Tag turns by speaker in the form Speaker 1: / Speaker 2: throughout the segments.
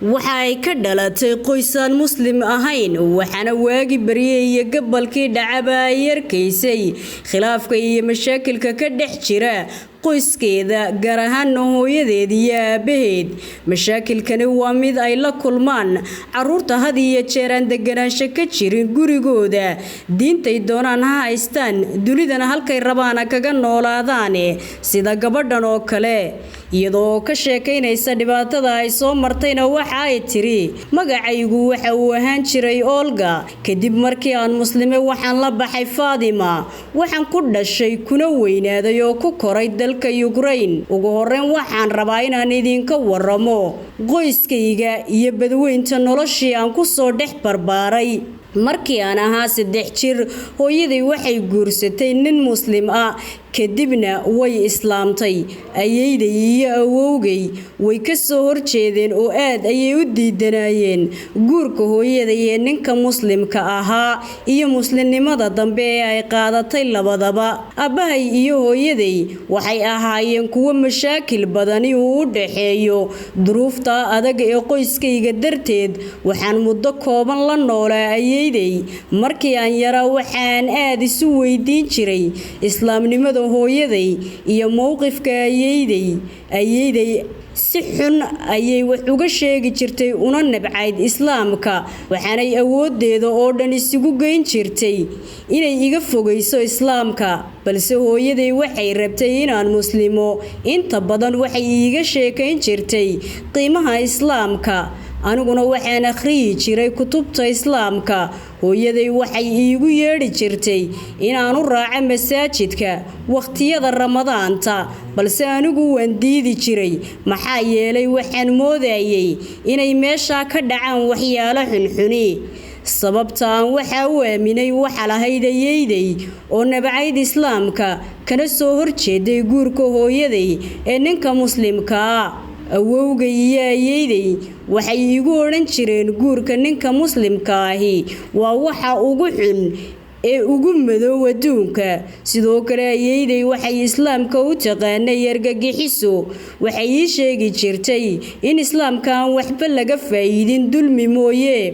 Speaker 1: Waxa ay ka dhalatay qoys aan Muslim ahayn, waxaana waagi baryay iyo gabalkii dhacaba ay arkaysay khilaafka iyo mashaakilka ka dhex jira qoyskeeda, gaar ahaana hooyadeed iyo aabaheed. Mashaakilkani waa mid ay la kulmaan caruurta had iyo jeer aan deganaansho ka jirin gurigooda, diintay doonaan ha haystaan, dunidana halkay rabaana kaga noolaadaane, sida gabadhan oo kale. Iyadoo ka sheekaynaysa dhibaatada ay soo martayna waxa ay tiri: "Magacaygu waxa uu ahaan jiray Olga. Kadib markii aan muslimay, waxaan la baxay Faadima. Waxaan ku dhashay kuna weynaaday oo ku koray dalka Ukraine. Ugu horreyn waxaan rabaa inaan idinka waramo qoyskayga iyo badweynta noloshii aan ku soo dhex barbaaray. Markii aan ahaa 3 jir, hooyaday waxay guursatay nin Muslim ah, kadibna way islaamtay. Ayeeyday iyo awowgay way ka soo horjeedeen oo aad ayay u diidanayeen guurka hooyaday ee ninka Muslimka ahaa iyo muslimnimada dambe ee ay qaadatay labadaba. Aabbahay iyo hooyaday waxay ahaayeen kuwo mashaakil badani uu u dhaxeeyo. Duruufta adag ee qoyskayga darteed, waxaan muddo kooban la noolaa ayeeyday. Markii aan yaraa, waxaan aad isu weydiin jiray islaamnimada hooyaday iyo mowqifka ayeeyday. Ayeeyday si xun ayay wax uga sheegi jirtay una nabcayd Islaamka, waxaanay awoodeeda oo dhan isugu geyn jirtay inay iga fogeyso Islaamka. Balse hooyaday waxay rabtay inaan muslimo. Inta badan waxay iiga sheekayn jirtay qiimaha Islaamka, aniguna waxaan akhriyi jiray kutubta Islaamka. Hooyaday waxay iigu yeedhi jirtay inaan u raaco masaajidka wakhtiyada Ramadaanta, balse anigu waan diidi jiray, maxaa yeelay waxaan moodayay inay meeshaa ka dhacaan waxyaalo xunxuni. Sababta aan waxaa u aaminay waxa lahayd ayeeyday oo nabcayd Islaamka kana soo horjeeday guurka hooyaday ee ninka Muslimka ah. Awowgay iyo ayeeyday waxay iigu odhan jireen guurka ninka Muslimka ahi waa waxa ugu xun ee ugu madow adduunka. Sidoo kale ayeeyday waxay Islaamka u taqaanay argagixiso. Waxay ii sheegi jirtay in Islaamka aan waxba laga faa'iidin dulmi mooye.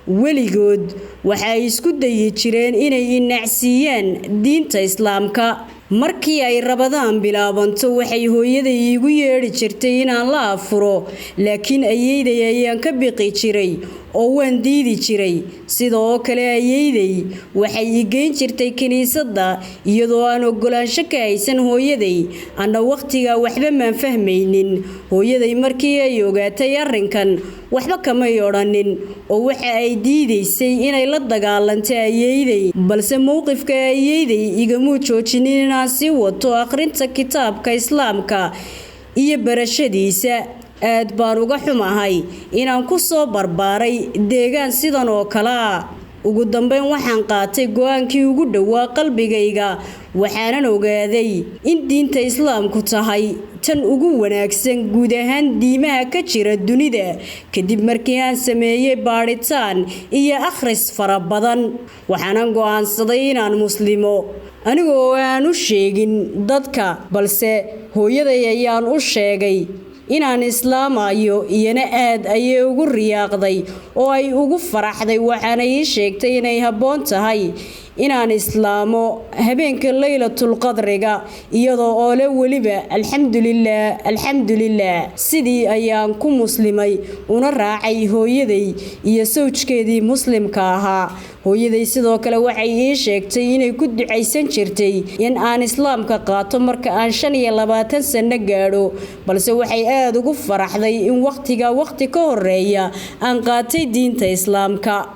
Speaker 1: Weligood waxay isku dayi jireen inay inacsiiyaan diinta Islaamka. Markii ay Rabadaan bilaabanto, waxay hooyaday iigu yeedhi jirtay inaan la afuro, laakiin ayeeyday ayaan ka biqi jiray oo waan diidi jiray. Sidoo kale ayeeyday waxay i geyn jirtay kiniisadda iyadoo aan oggolaansho ka haysan hooyaday. Anna wakhtigaa waxba maan fahmaynin. Hooyaday markii ay ogaatay arrinkan, waxba kamay odhanin oo waxa ay diidaysay inay la dagaalanto ayeeyday, balse mowqifka ayeeyday igamuu joojinin inaan sii wato akhrinta kitaabka Islaamka iyo barashadiisa. Aad baan uga xumahay inaan ku soo barbaaray deegaan sidan oo kale ah. Ugu dambeyn waxaan qaatay go'aankii ugu dhowaa qalbigayga, waxaanan ogaaday in diinta Islaamku tahay tan ugu wanaagsan guud ahaan diimaha ka jira dunida, kadib markii aan sameeyey baadhitaan iyo akhris fara badan. Waxaanan go'aansaday inaan muslimo aniga oo aan u sheegin dadka, balse hooyaday ayaan u sheegay inaan islaamayo. Iyana aad ayay ugu riyaaqday oo ay ugu faraxday, waxaana ii sheegtay inay habboon tahay inaan islaamo habeenka Laylatul Qadriga, iyadoo oo le weliba alxamdulilaah, alxamdulilaah. Sidii ayaan ku muslimay una raacay hooyaday iyo sawjkeedii Muslimka ahaa. Hooyaday sidoo kale waxay ii sheegtay inay ku ducaysan jirtay in aan Islaamka qaato marka aan 25 sano gaadho, balse waxay aad ugu faraxday in wakhtiga wakhti ka horeeya aan qaatay diinta Islaamka."